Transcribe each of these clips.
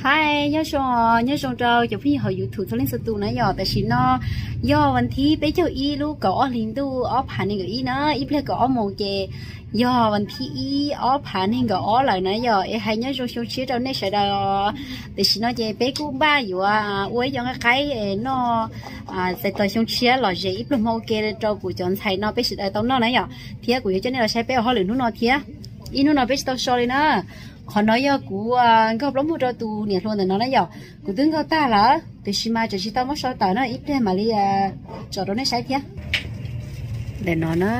Hi, nyob zoo, nyob zoo rau cov phooj ywg hauv YouTube txhua leej txhua tus na yom. Tam sim no yog vas thib peb caug ib lub kaum ob hlis ntuj ob phav nees nkaum ib na, ib pliag kaum ob moos ces yog vas thib ib ob phav nees nkaum ob lawm na yom. Es hais nyob zoo xyoo tshiab rau nej sawv daws. Tam sim no ces peb kuj npaj yuav ua ib co nqaij qaib noj txais tos xyoo tshiab lom zem ib pluag hmo ua ke rau kuv cov ntxhais no peb sawv daws tau noj na yom. Thiab kuv yuav coj nej los saib peb ua hauj lwm hnub no thiab. Ib hnub no peb tsis tau so li na. Qhov no yog kuv nkaug plaub muag rau tus niam hluas ntawm no na yom. Kuv twb nkaug tag lawm tiam sis mas tseem tsis tau muab so tawm na, ib pliag mam li tsom rau nej saib thiab. Ntawm no na,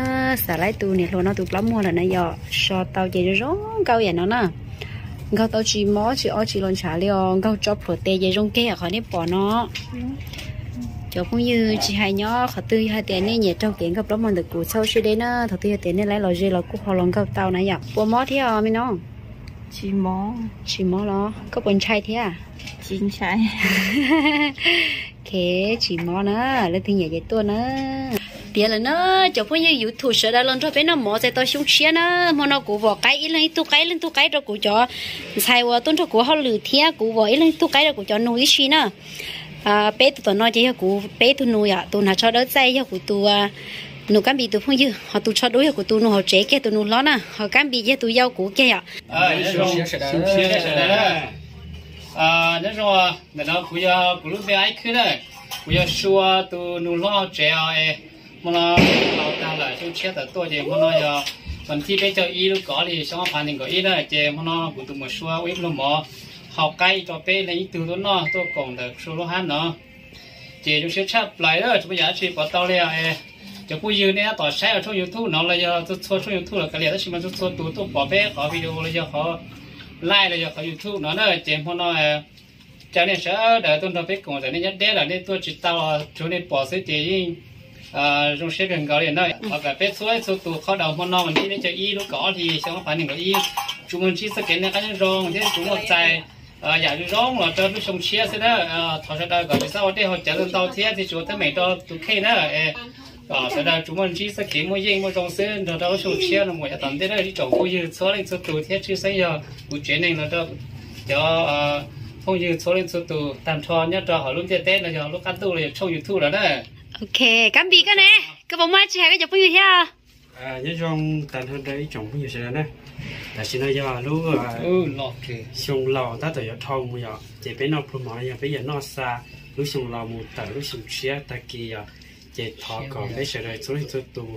xav laib tus niam hluas no tus plaub muag lawm na yom, so tau ces zoo zoo nkauj yam no na. Nkaug tau tsis mob tsis o tsis los ntshav li os, nkaug tso plhuav tes ces zoo kiag qhov nej pom no. Cov phooj ywg tsis hais nyob qhov twg, yog hais tias nej nyiam raug kev nkaug plaub muag ntawm kuv txhob siab deb na, thaum twg yog tias nej laib los ze los kuj ho los nkaug tau na yom. Puas mob thiab me no? Tsis mob los koj puas ntshai thiab? Tsis ntshai. Khe, tsis mob na, leej twg nyiam ces tuaj na. Tiav lawm na, cov phooj ywg YouTube sawv daws los nrog peb noj mov txais tos xyoo tshiab na. Hmo no kuv vom qaib ib leeg ib tug qaib ib leeg tug qaib rau kuv cov ntxhais uas tuaj nrog kuv hauj lwm thiab kuv vom ib leeg ib tug qaib rau kuv cov nus tib si na. Peb tus tom no ces yog kuv peb tug nus yom, tus hnav tsho dawb txaij yog kuv tus nus Kab Npis tus phooj ywg, ho tus tsho dub yog kuv tus nus hauv tsev kiag tus nus hlob na, ho Kab Npis yog tus yau kuv kiag yom. Nyob zoo, ntawm no kuv yog kuv lub npe Aib Khwb na, kuv yog Sua tus nus hlob hauv tsev os. Hmo no laus tag lawm, xyoo tshiab tawm tuaj ces hmo no yog vas thib peb caug ib lub kaum ob hlis xyoo ob phav nees nkaum ib na, ces hmo no kuv tus muam Sua ua ib pluag mov hau qaib rau peb leej ib tug tuaj noj tuaj koom ntawm Sua lub hab no. Ces zoo siab tshaj plaws na, tsis muaj yam dab tsi pov tau li. Cov phooj ywg nej tab tom saib tshooj YouTube no los yog txhua txhua tshooj YouTube los kav liam, tab sis mas txhua txhua tus tuaj pom peb qhov video los yog qhov live los yog qhov YouTube no na, ces hmo no caw nej sawv daws tuaj nrog peb koom, txawm nej nyob deb lawm nej tuaj tsis tau los tsuav nej pom xwb ces yeej zoo siab kawg nkaus li na. Thov kom peb txhua txhua tus qhov daus hmo no vas thib peb caug ib lub kaum ob hlis xyoo ob phav nees nkaum ib, tsuas muaj ntsib txoj kev noj qab nyob zoo thiab tsuas muaj txais yam zoo zoo los rau lub xyoo tshiab xwb na. Thov sawv daws kom tsis txhob ua dej haus cawv ntau thiab tsis txhob teeb meem rau tus kheej na. Kom sawv daws tsuas muaj ntsib txoj kev muaj yeej muaj zoo xwb nrog rau lub xyoo tshiab no mus yav tom ntej na ib tsoom phooj ywg txhua leej txhua tus thiab tshwj xeeb yog kuv tsev neeg los rau cov phooj ywg txhua leej txhua tus tag nrho nyob rau hauv lub ntiaj teb no yog lub qab ntuj los yog tshooj YouTube lawm na. Ok, Kab Npis koj ne, koj puas muaj dab tsi hais peb cov phooj ywg thiab? Nyob zoo tag nrho rau ib tsoom phooj ywg sawv daws na. Tam sim no yog lub xyoo laus tab tom yuav dhau mus yom, ces peb noj pluag mov no yog peb yuav noj xa lub xyoo laus mus tawm lub xyoo tshiab tag kis yom. Ces thov kom peb sawv daws txhua leej txhua tus,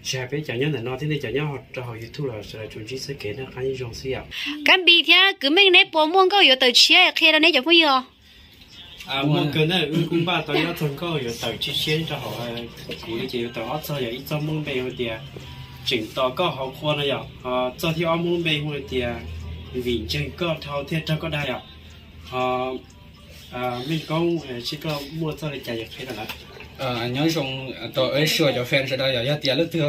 tsis hais peb cov nyob ntawm no thiab nej cov nyob rau hauv YouTube los sawv daws tsuas ntsib txoj kev noj qab nyob zoo xwb yom. Kab Npis thiab kwv Meej neb puas muaj nkauj yuav tawm tshiab qhia rau neb cov phooj ywg os? Muaj kawg na, wb kuj npaj tau ib ob txog nkauj yuav tawm tshiab tshiab rau hauv. Kuv li ces yuav tawm ob txog, yog ib txog muaj lub npe hu tias Tseem Tos Koj Hauv Qhua no yom. Txog thib ob muaj lub npe hu tias Vim Ntseeg Koj Dhau Thiaj Raug Koj Dag yom. Ho Meej Koob, seb koj muaj txog li cas yuav qhia rau lawv. Nyob zoo rau Sua cov fan sawv daws yom, yog tias leej twg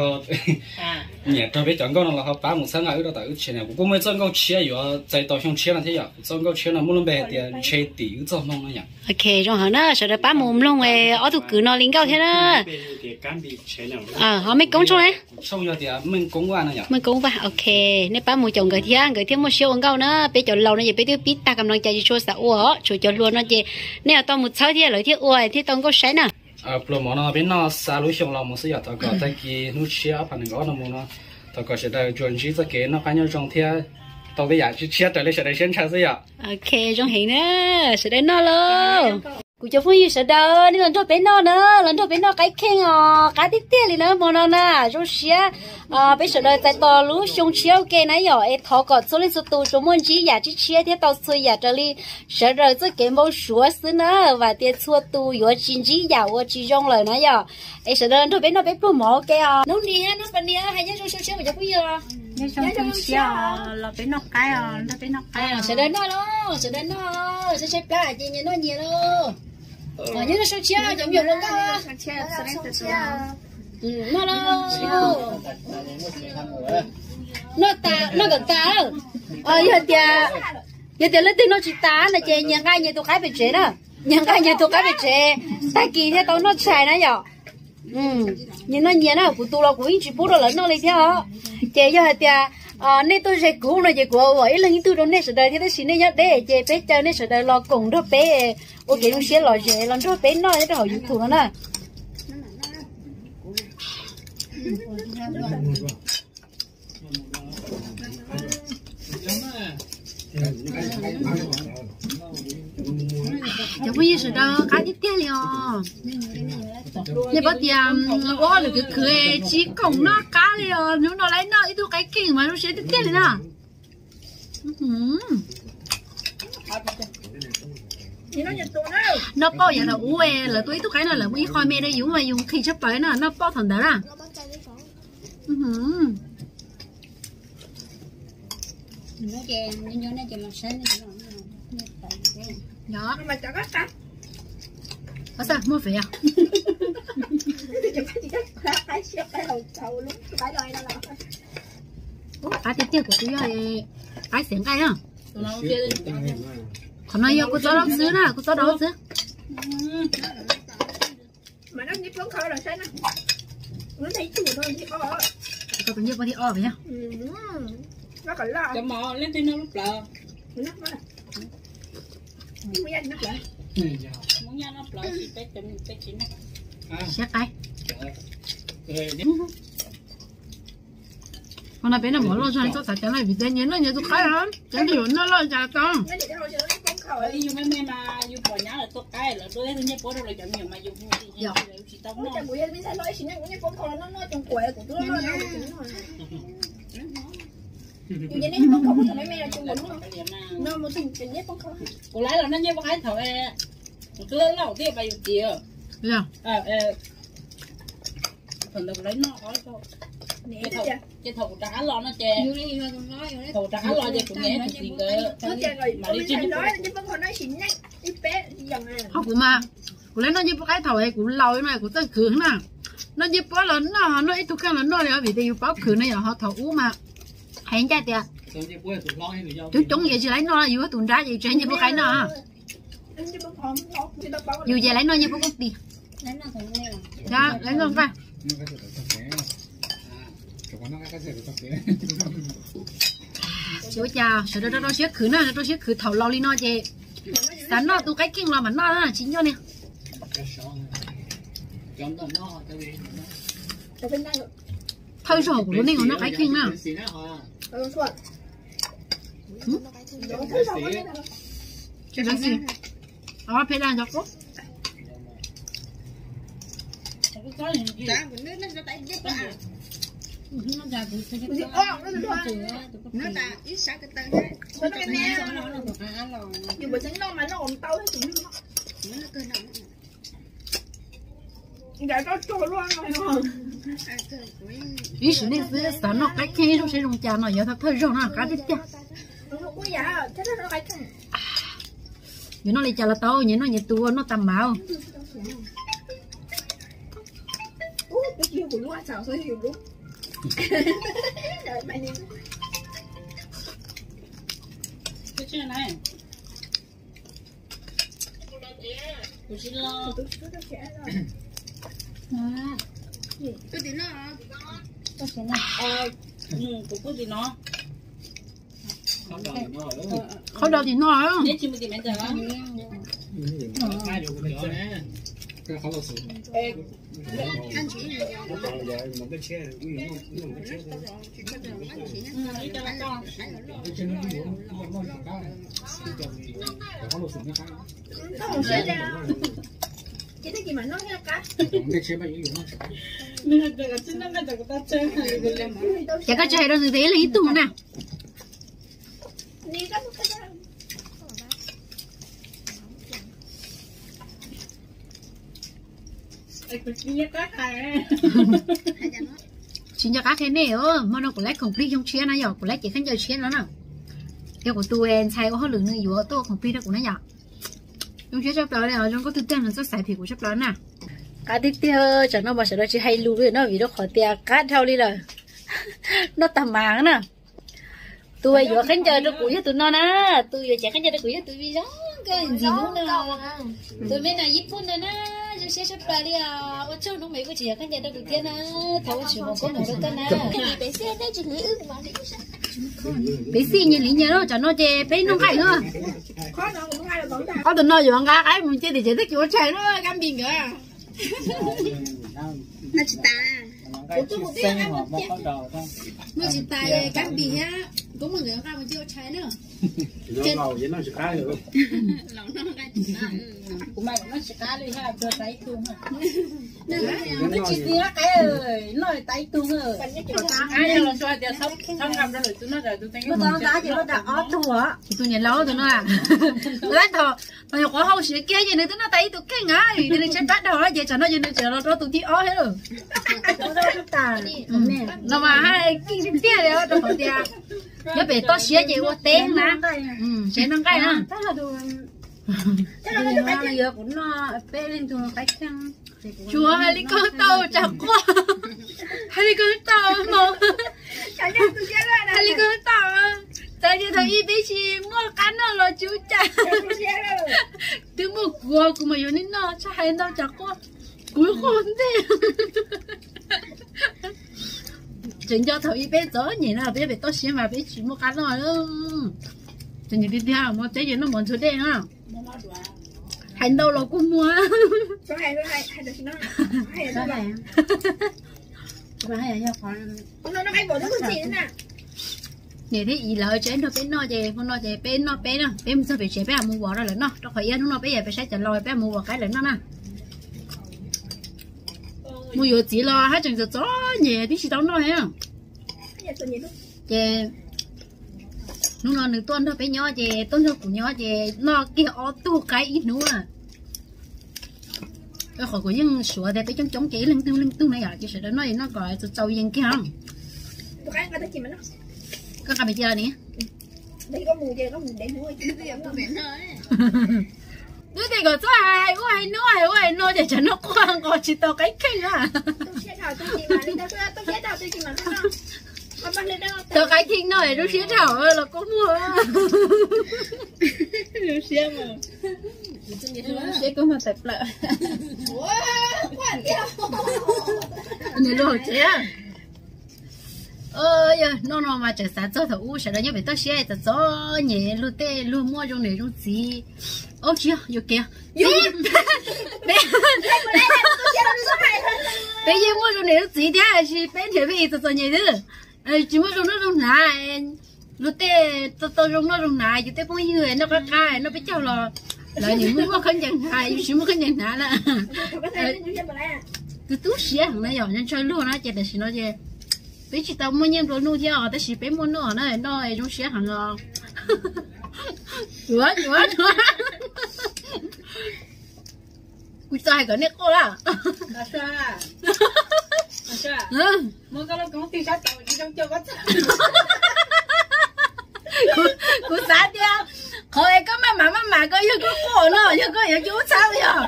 nyiam raug peb cov nkauj no los ho pab mus txhawb nqa wb rau tom wb channel. Kuv kuj muaj ib txoj nkauj tshiab yuav txais tos xyoo tshiab no thiab yom. Kuv txoj nkauj tshiab no muaj lub npe hais tias Ntshe Tim Wb Txoj Hmoo no yom. Ok, zoo heev na, sawv daws pab mus mloog ob tug kwv no li nkauj thiab na. Ho Meej Koob tshooj ne? Tshooj yog tias Meej Koob Vaj no yom. Meej Koob Vaj, ok. Nej pab mus caum nkawd thiab, nkawd thiaj muaj siab ua nkauj na. Peb cov laus no ces peb twb pib tag kam loo cai tsis tshua xav ua os, tshuav cov hluas no ces nej yuav tau mus txhawb thiab lawv thiaj ua thiaj tau nkauj saib na. Pluas mov no peb noj xa lub xyoo laus mus xwb yom, thov kom tag kis hnub tshiab ob phav nees nkaum ob no mus no, thov kom sawv daws tsuas ntsib txoj kev noj qab nyob zoo thiab tau tej yam tshiab tshiab raws li sawv daws siab ntshaw xwb yom. Ok, zoo heev na, sawv daws noj lauj. Kuv cov phooj ywg sawv daws, nej los nrog peb noj na, los nrog peb noj qaib kheej os, qab tiag tiag li na hmo no na, zoo siab. Peb sawv daws txais tos lub xyoo tshiab ua ke na yom, es thov kom txhua leej txhua tus tsuas muaj ntsib yam tshiab tshiab thiab tau txhua yam raws li sawv daws txoj kev npau suav xwb na, vam tias txhua tus yuav tsis ntsib yam uas tsis zoo lawm na yom. Es sawv daws nrog peb noj peb pluag mov ua ke os. Noob Niam, Noob Pas Niam, hais nyob zoo xyoo tshiab kuv cov phooj ywg. Nyob zoo xyoo tshiab los peb noj qaib os, nrog peb noj qaib. Sawv daws noj lauj, sawv daws noj, saib saib plab ces nyias noj nyias lauj. Nyob zoo xyoo tshiab cov me nyuam hluas nkauj. Noj lauj. Noj tas, noj kom tas. Yog tias, yog tias leej twg noj tsis tas no ces nyias nqa nyias tus qaib pem tsev na. Nyias nqa nyias tus qaib pem tsev, tag kis thiaj tau noj tshais na yom. Nyias noj nyias na, kuv tus los kuv yeej tsis pub rau lawv noj li thiab os. Ces yog hais tias Nej tuaj ze kuv no ces kuv ua ib leeg ib tug rau nej sawv daws thiab, tab sis nej nyob deb ces peb caw nej sawv daws los koom nrog peb ua kev zoo siab lom zem los nrog peb noj nyob rau hauv YouTube no na. Cov phooj ywg sawv daws, qab tiag tiag li os. Nej paub tias ua hauj lwm khwv khwv tsis koom noj qab li os. Hnub no lawv noj ib tug qaib kheej mas zoo siab tiag tiag li na. Noj pauj yav thaum ub lawv tua ib tug qaib no lawv muaj ib qho me rau yus mas yus nqhis tshaj plaws no, noj pauj thaum ntawd na. Muaj fev. Qab tiag tiag, kuv twb yog qaib xiav nqaij na. Qhov no yog kuv txob dau xwb na, kuv txob dau xwb. Tus nyiaj pua thib ob. Siab qaib. Qhov no peb noj mov loj zog txhob xav cov no vim tias nyias noj nyias tus qaib, cov me nyuam noj loj cas tau. Kuv laiv los noj nyiaj pua qaib thaum kuv twb loj loj thiab pas yus tias. Thaum ntawd kuv laiv noj, ces thaum kuv rov qab los no ces, thaum kuv rov qab los ces kuv niam tus txiv nkawd mam li tsis nyiaj pua. Ho kuv mas, kuv laiv noj nyiaj pua qaib thaum kuv laus na, kuv txawj khwv na. Noj nyiaj pua los noj, noj ib tug kheej los noj li os vim tias yus paub khwv no yom. Ho thaum ub mas hais ncaj tias coob coob ces tsis laiv noj, yus tus nrab ces tsis nyiaj pua qaib noj. Yus ces laiv noj nyiaj pua koob tis. Laiv noj nqaij. Tsis ua cas, sawv daws rau rau siab khwv na, rau siab khwv thaum laus li no ces xav noj tus qaib kheej los mam noj na, tsis nco ne. Thawj zaug kuv lub neej uas noj qaib kheej na. Phem dag cov qub. Ib sim neej xwb xav noj qaib kheej zoo siab zoo cas no yog thawj zaug no qab tiag tiag. Yuav noj li cas los tau, nyias noj nyias tus, noj tas mas. Qhov no tim no. Ces koj tsis hais rau nws tias ib leeg ib tug na. Tsis nco qab qhia nej, hmo no kuv laiv khoom plig xyoo tshiab na yom, kuv laiv cev khaub ncaws tshiab no na. Yog kuv tus ntxhais ua hauj lwm nws yuav tuaj ua khoom plig rau kuv na yom. Zoo siab tshaj plaws li, zoo nkauj tiag tiag, nws txawj xaiv phim kuv tshaj plaws na. Qab tiag tiag, tsam no mas sawv daws tsis hais lus li no vim rau qhov tias qab dhau li lawm. Noj tag mas na. Tus yuav khaub ncaws rau kuv yog tus no na, tus yuav cev khaub ncaws rau kuv yog tus vij zoo nkauj ntxim hlub no. Tus me no ib puag no na, zoo siab tshaj plaws li os. Ua tsaug hnub me kuj tseem yuav khaub ncaws rau kuv thiab na. Thov ua tsaug mus koob hmoov rau koj na. Peb xij nyias li nyias lawm, tsam no ces peb noj nqaij na. Ob tug no yuav nqa qaib mus cia tim tsev tag kis ua tshais na, Kab Npis nkawd. Noj tsis tas, Kab Npis thiab, Koob Hmoov nkawd nqa mus cia ua tshais na. Kuv mas noj tsis qab li, noj tsis txiv qaib, noj tas ib tug. Tus niam laus tus no, thaum nyuam qhuav haus siav kiag ces nws twb noj tas ib tug kheej na, nws tshaib plab dhau lawm ces tsam no ces nws tseem los rau tus thib ob thiab lawm. No mas haj kiv tiag tiag li rau qhov tias nyob pem toj siab ces ua teb na, siab noj nqaij na. Tsuas hais li ko tau tsam quaj, hais li ko tau mog, hais li ko tau. Txawm tias thaum ub peb tsis muaj qab noj los tsis ua cas, twb muaj kuv, kuv mas yuav nej noj tshaj hais ntau tsam quaj, kuv quaj ntej. Tseem nco thaum ub peb txom nyem no peb pem toj siab mas peb tsis muaj qab noj. Tseem nco tiag tiag, mus teb ces noj mov ntxuag dej na. Hais ntau los kuj muaj. Niam thiab txiv lawv tsev nrog peb noj ces hmo no ces peb noj peb na, peb mus txog pem tsev peb mus vov rau lawv noj, rau qhov ib hnub no peb yuav peb saib cov laus peb mus vov qaib lawv noj na. Mus yuav txiv los haj tseem txom txom nyem twb tsis tau noj thiab. Ces hnub no nws tuaj nrog peb nyob ces tuaj nrog kuv nyob ces noj kiag ob tug qaib ib hnub na. Qhov kuv yeej suav tias peb coob coob ces ib leeg tug leej tug na yom, ces sawv daws noj es noj kom txaus txaus yees kiag. Koj nqa me cia ni. Twb tias kom txhob hais ua hais no hais ua hais no ces tsam no quaj nqos tsis tau qaib kheej na. Tau qaib kheej no es zoo siab dhau los kuj muaj. Zoo siab, siab kuj muaj tawm plaws. Niam luag hauv tsev. Yog hnub no mas tseem xav txog thaum ub sawv daws nyob pem toj siab txom txom nyem luag tej luag muaj zoo niam zoo txiv. Ob tsis yog yuav kev, peb yeej muaj zoo niam zoo txiv thiab sis peb nrhiav peb txom txom nyem xwb. Tsis muaj zoo noj zoo hnav, luag tej tau tau zoo noj zoo hnav, yus tej phooj ywg noj qab qab noj peb caug los lawv nim muaj khaub ncaws hnav, yus tsis muaj khaub ncaws hnav na. Tus tu siab heev na yom, ntshaw luag na ces tam sim no ces peb tsis tau muaj nyiaj nplua nuj thiab os, tab sis peb muaj noj na, noj zoo siab heev os. Yuav yuav yuav. Kuv txo hais kom nej quaj lawm. Kuv xav tias qhov es koj maj mam maj mam koj yog koj quaj no yog koj yuav cia ub txhab yog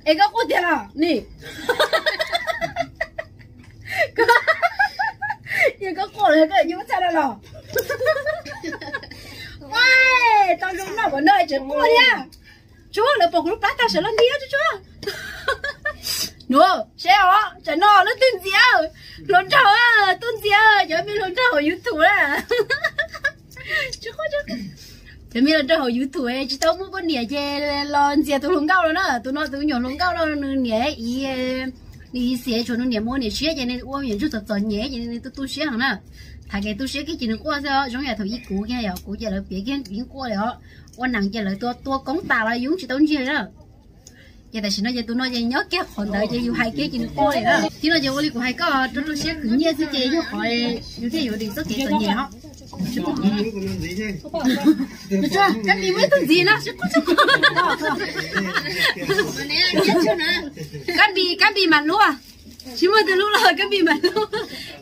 es koj quaj tiag los ni. Yog koj quaj los koj yuav cia ub txhab no los. Tau zoo noj kom noj tseem quaj thiab. Tsuag, lawv pom kuv lub plab tag sawv los nti tsuag. Nuav seb os, tsam no lub tug ntxiv, hluas nraug, tug ntxiv, cov me hluas nraug hauv YouTube na. Cov me hluas nraug hauv YouTube tsis tau muaj poj niam ces los ntxias tus hluas nkauj no na, tus no tus nyuam hluas nkauj no nws niam ib, nws ib xiam tshuav nws niam muab niam tshiab ces nws ua yam ntsuag txom txom nyem ces nws tu tu siab heev na. Tham kev tu siab kiag ces nws quaj xwb os, zoo yam thaum ub kuv kiag yog kuv ces lawv piav kiag kuv yeej quaj li os. Ua neeg ces lawv tua tua koob tas los yus tsis tau ntsiag li na. Ces tam sim no ces tus no ces nyob kiag qhov ntawd ces yus hais kiag ces nws quaj li na. Tib no ces ua li kuv hais koj rau rau siab khwv nyiaj xwb ces yog qhov yus thiaj yuav dim txoj kev txom nyem os. Kab Npis muaj ib tug ntxiv no. Kab Npis, Kab Npis mam hlub. Tsis muaj tus hlub los Kab Npis mam hlub.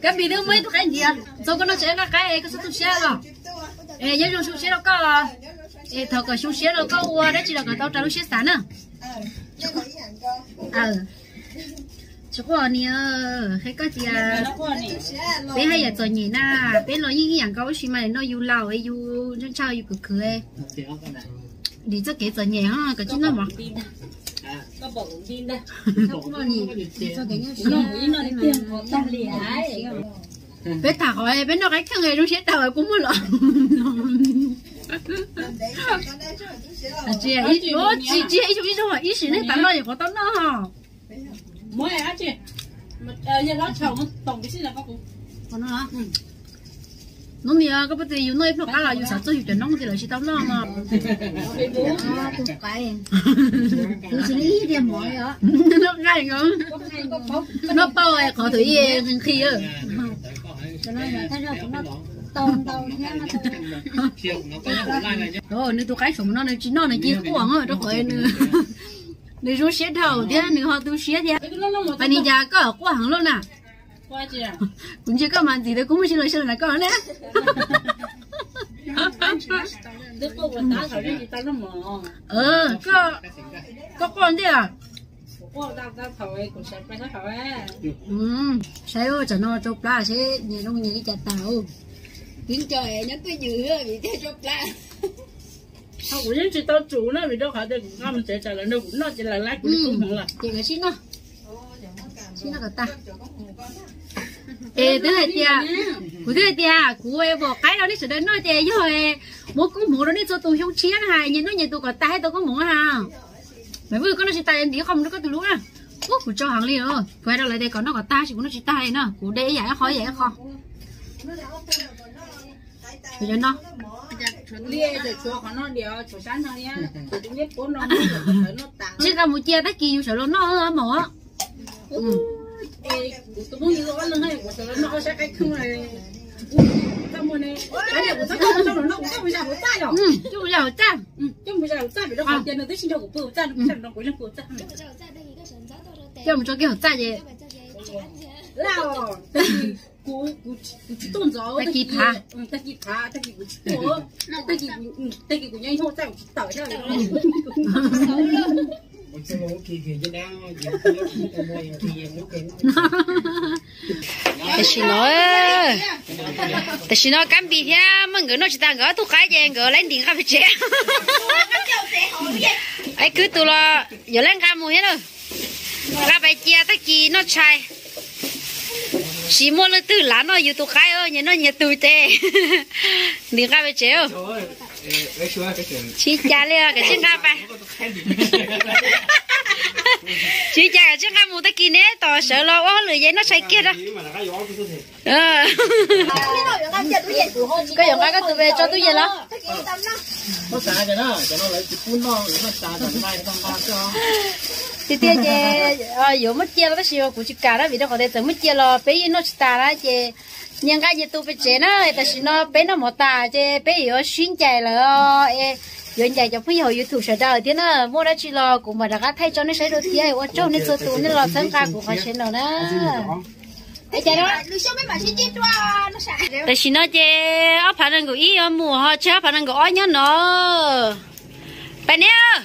Kab Npis twb muaj ib tug qaib ntiav txog koj noj tsev nqa qaib es koj txhob tu siab los. Es nyob zoo zoo siab rau koj. Es thov kom zoo siab rau koj ua dab tsi los kom tau raws lub siab xav na. Tsis quaj ni, qhia koj tias peb haj yam txom nyem na, peb los yeej ib yam nkaus ua si mas noj yus laus yus ntshaw ntshaw yus khwv khwv. Dim txoj kev txom nyem os, koj tsis noj mov. Peb tham qhov peb noj qaib kheej zoo siab tag kuv muab los. Tsis, tsis, ib xyoo ib xyoo ib sim neej tas noj yus qhov tau noj. Hnub no koj puas tias yus noj ib pluag qab los yus xav txog yus cov noob tias lawv tsis tau noj no. Noj nqaij, noj pauj qhov thaum ub nqhis nqhis. Nws tus qaib saum no nws tsis noj nws cia quaj rau qhov nws zoo siab dhau thiab nws ho tu siab thiab. Pas nis cas koj quaj heev lawm na. Kuv ntsia koj mas ntxim tias kuv muaj sij los sawv los na koj na. Koj quaj ntej. Saib tsam no rau plab seb nyias zoo nyias li cas tag. Twb nco nyob twj ywm vim tias rau plab. Kuv yeej tsis tau tsum na vim rau qhov tias kuv nqa mus tsev tsam lawv nrog kuv noj ces lawv laib kuv li koob hmoov lawm. Ces koj sib noj, sib noj kom tag. Es twb hais tias, kuv twb hais tias kuv pom qaib rau nej sawv daws noj ces yog muab koob hmoov rau nej txhua tus xyoo tshiab hais nyias noj nyias tus kom tag thiaj tau koob hmoov ha. Maiv Vwj, koj noj tsis tas ntim qho mus rau koj tus hlub na. Ub, kuv tso heev li os, kuv hais rau lawv tias kom noj kom tag tab sis kuv noj tsis tag li no, kuv de ib yam ib qho ib yam ib qho. Tsij nqa mus cia tag kis yus sawv los noj mov. Coj mus ya hauv txaj. Coj mus tso kiag hauv txaj ces tag kis phav. Tam sim no, tam sim no Kab Npis thiab Meej nkawd noj tsis tas nkawd ob tug qaib ces nkawd laib ntim nqa pem tsev. Ib kwv tus los yuav laib nqa mus thiab na. Nqa pais cia tag kis noj tshais. Tsis muaj leej twg lav noj yus tus qaib, nyias noj nyias tus ces ntim nqa pem tsev. Tsis cas li, kav tsij nqa pais. Tsis cas, kav tsij nqa mus tag kis neb tos sawv los ua hauj lwm ces noj tshais kiag rau. Koj yuav nqa koj tus pem tso tub yees los? Tiag tiag ces yuav muab cia los tab sis kuv tsis kam na vim rau qhov tias txawm muab cia los peb yeej noj tsis tas na ces nyias nqa nyias tus pem tsev na. Tam sim no peb noj mov tas ces peb yuav sib ncaim lawm, yuav ncaim cov phooj ywg hauv YouTube sawv daws thiab na. Muaj dab tsi los kuv mam rov qab thaij tso nej saib dua thiab. Ua tsaug nej txhua tus nej los txhawb nqa kuv qhov channel na. Tam sim no ces ob phav nees nkaum ib yuav mus ho tseg ob phav nees nkaum ob nyob no. Pais neb.